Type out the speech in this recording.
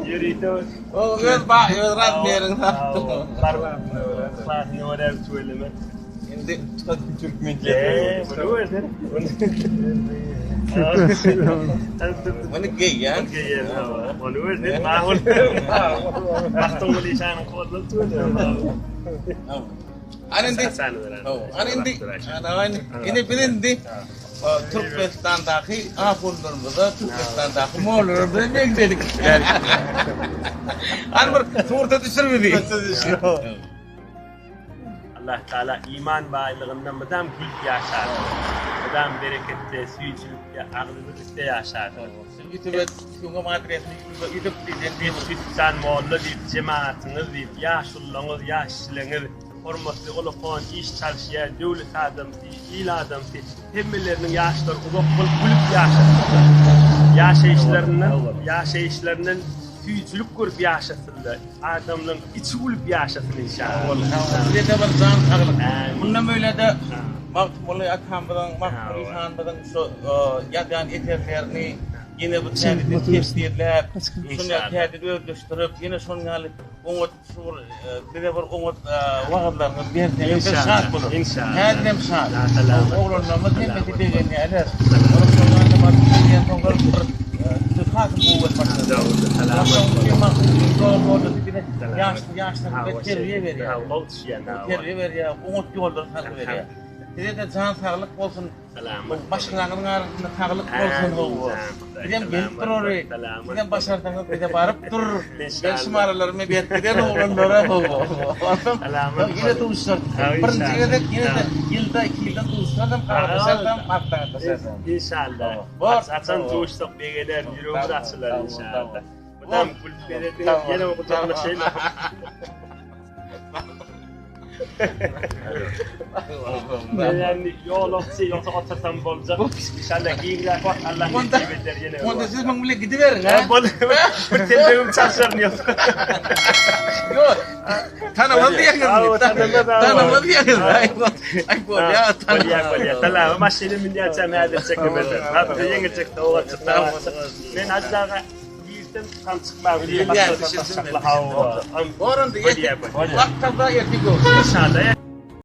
Ýörite O öz ba öz razmeriň satdy. Klasyny görä tüweleme. Indi Türkmen Eee, bunu gördün. Bunu geýýän. Geýýän. Onu gördün. Mahul. Magtymguly şanyň kodly tüweleme. Ana indi. Ana indi. Ana indi biz indi Türkmenistandaky ahunlarymyza, Türkmenistandaky mollalarymyza meňzedik. Hany bir surata düşür bizi. Allah Teala iman baýlygynda mydam gülüp ýaşarsyn. Mydam bereketde, süýjülikde, agzybirlikde ýaşarsyn. YouTube tüňňem adresini YouTube diýip, Türkmenistan molla diýip, jemagatyňyz diýip, ýaşulylaryňyz, ýaş kişileňiz, hormatly ulakon, iş çalyşýan, döwlet adamsy, il adamsy, hemmeleriniň ýaşlary uzak bolup gülüp ýaşasynlar. Ýaşaýyşlaryndan, ýaşaýyşlaryndan süýjülik görüp ýaşasynlar. Adamlaryň içi gülüp ýaşasyn inşallah. Size-de bir jan saglyk. Mundan beýle-de Magtymguly atamyzyň, Magtymguly hanymyzyň şu ýazýan eserlerini ýene bir täzeden tefsirläp, şuny täzeden özleşdirip, ýene şonuň ýaly oňat Şu bir bize bir oňat wagyzlaryňyzy berseňiz biz şat bolarys. Häzirem şat. Oglanlarymyz hemmesi begenýärler. Olar şol ýerde baryp gelýänsoňlar bir söz hasam gowy bolup başlady. Ýaş ýaşlarymyza terbiýe berýär. Terbiýe berýär, oňat ýoldan salgy berýär. Size-de jan saglyk bolsun. Maşgalaňyzyň arasynda saglyk bolsun hawa. Bizem gelip durary. Sizem başarsaňyz bize baryp dur. Ben şu maralarymy berip giderin oglanlara hawa. Onsoň ýene duşarys. Birinji gezek ýene-de ýylda iki ýyldan duşsaňam gabatlaşarsam maslahatlaşarys. Inşallah. Haçan duşsak begener, ýüregimiz açylar inşallah. Mydam gülüp gezersiňiz, ýene gujaklaşaýyl. Yani ýolagçy ýogsa otursam boljak. Inşallah giňräk wagt Allah nesip eder ýene. Onda siz muň bilen gidiberiň ha. Bol. Bir telbegim çalşaryn ýok. Ýok. Tanamaz diýeňiz. Tanamaz diýeňiz. Aý bolýa. Bolýa bolýa. Salam. Maşyny münýänçäm häzir çekemedim. Hapda ýeňiljek sowgat çykdy. Men Hajy aga Girsem tam çykmam diýip başlasa hawa. Gorundy. Wagt tapsa ertir görüşeris. Inşallah.